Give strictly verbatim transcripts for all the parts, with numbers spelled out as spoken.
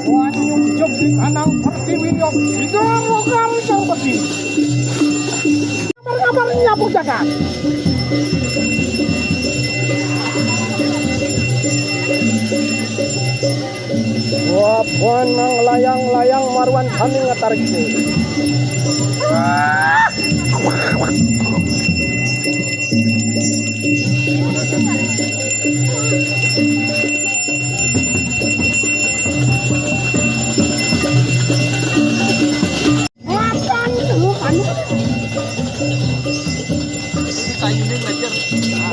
Wanyung jebling anang pertiwi nyok sido program jauh peti. Kabar-kabar nyapu jagat. Wah, bonang layang-layang maruan kami ngatarik. Makan, makan. Ini kayunya ngejar.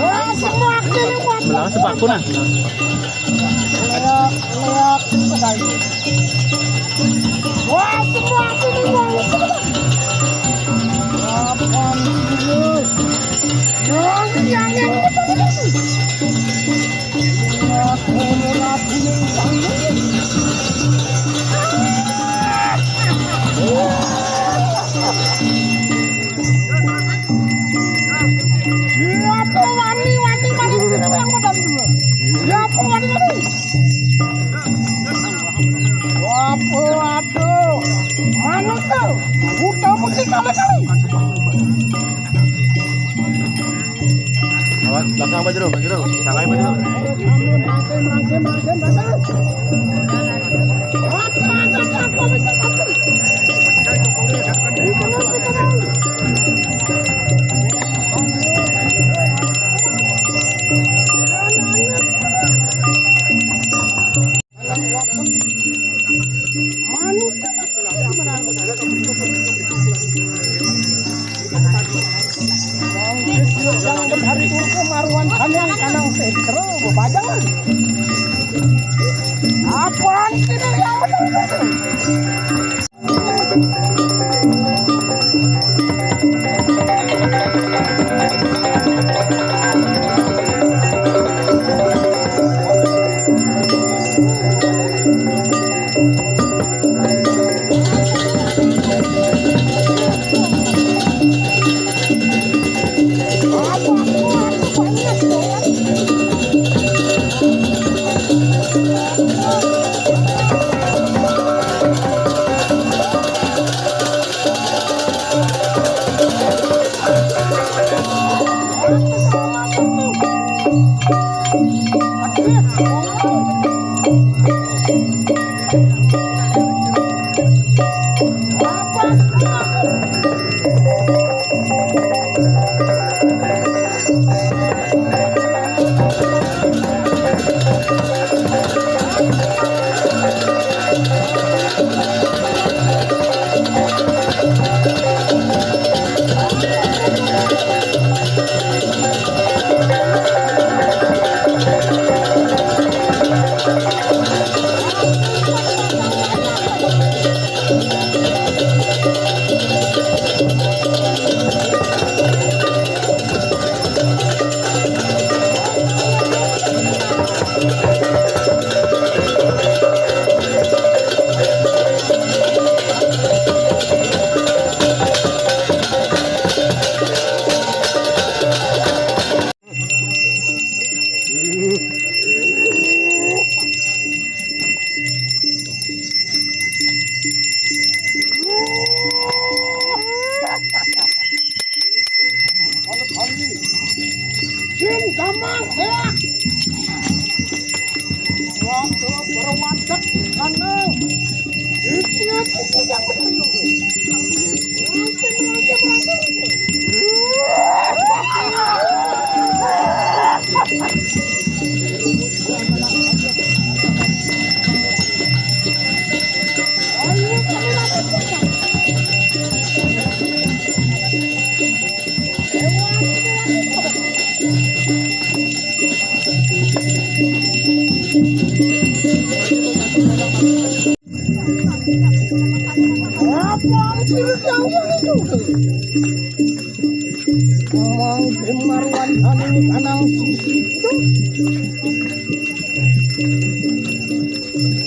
Wah, semua akhirnya kuat. Langsung paku nah. Lihat, lihat, sekali. Wah, semua sini, wah, semua. Apa ini? Yang, yang, yang betul ini. Lihat, lihat, ini, yang ini. Siapa wani, wani, wani, sini yang modal dulu. Siapa wani, wani? Waduh, waduh. Mana tuh? Udah mesti kali-kali. Awas, belakang Pak Jero, Pak Jero. Sangai Pak Jero. Merangke, merangke, merangke, merangke. Apa, apa, apa, apa, apa? Yang hari itu kemaruan kami yang kanang setro bebajangan. Apaan sih yang benar? Jin gampang, ya. Waktu berwatek kanang. Iki aku tidak perlu. Mungkin lagi berantem. Apa sih yang itu? Mang Demar Wantani kanang sisi itu.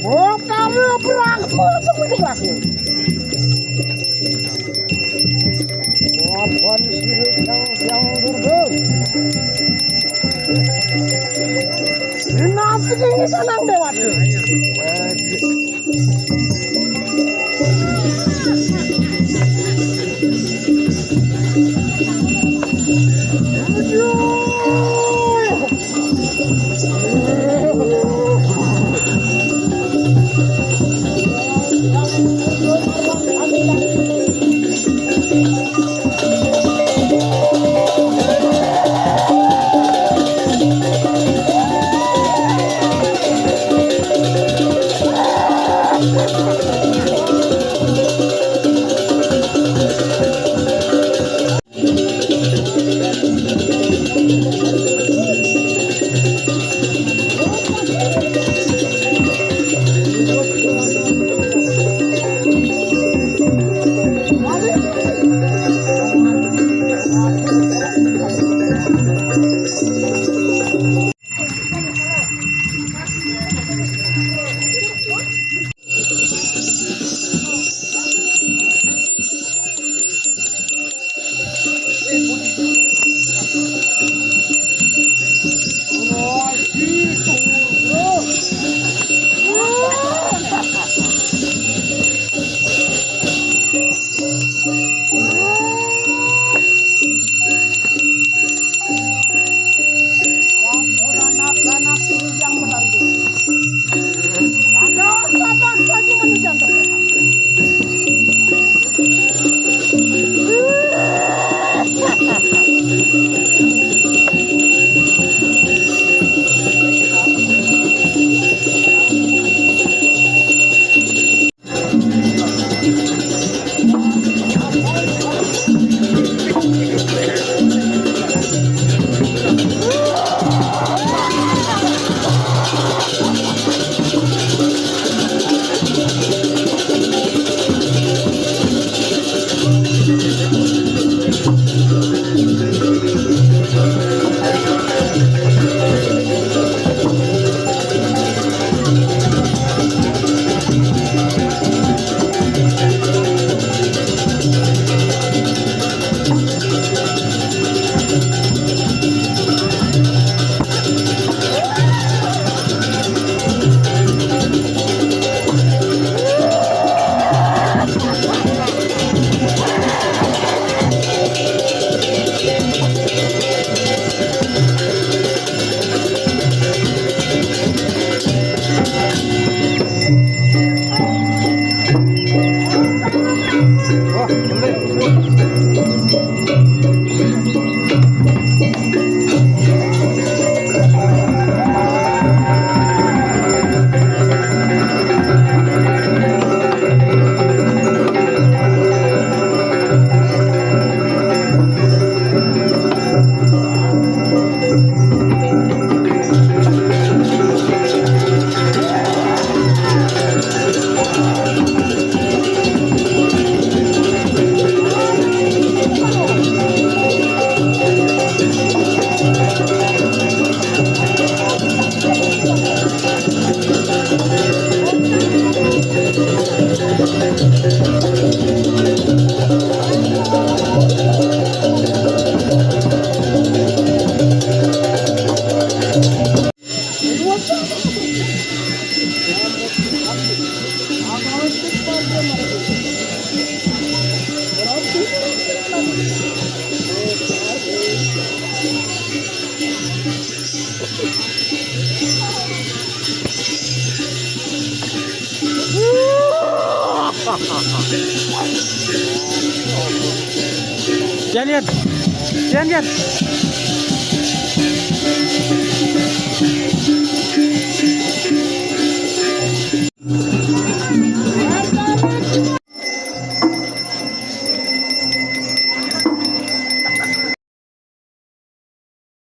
Oh, kamu berangkul semuanya berangkul. Wapan sirut yang yang durga. Nasi ini kanang dewata. Beranak-anak terus yang benar itu. Ada apa saja manusia yang terdesak. Yan, yan. Yan, yan.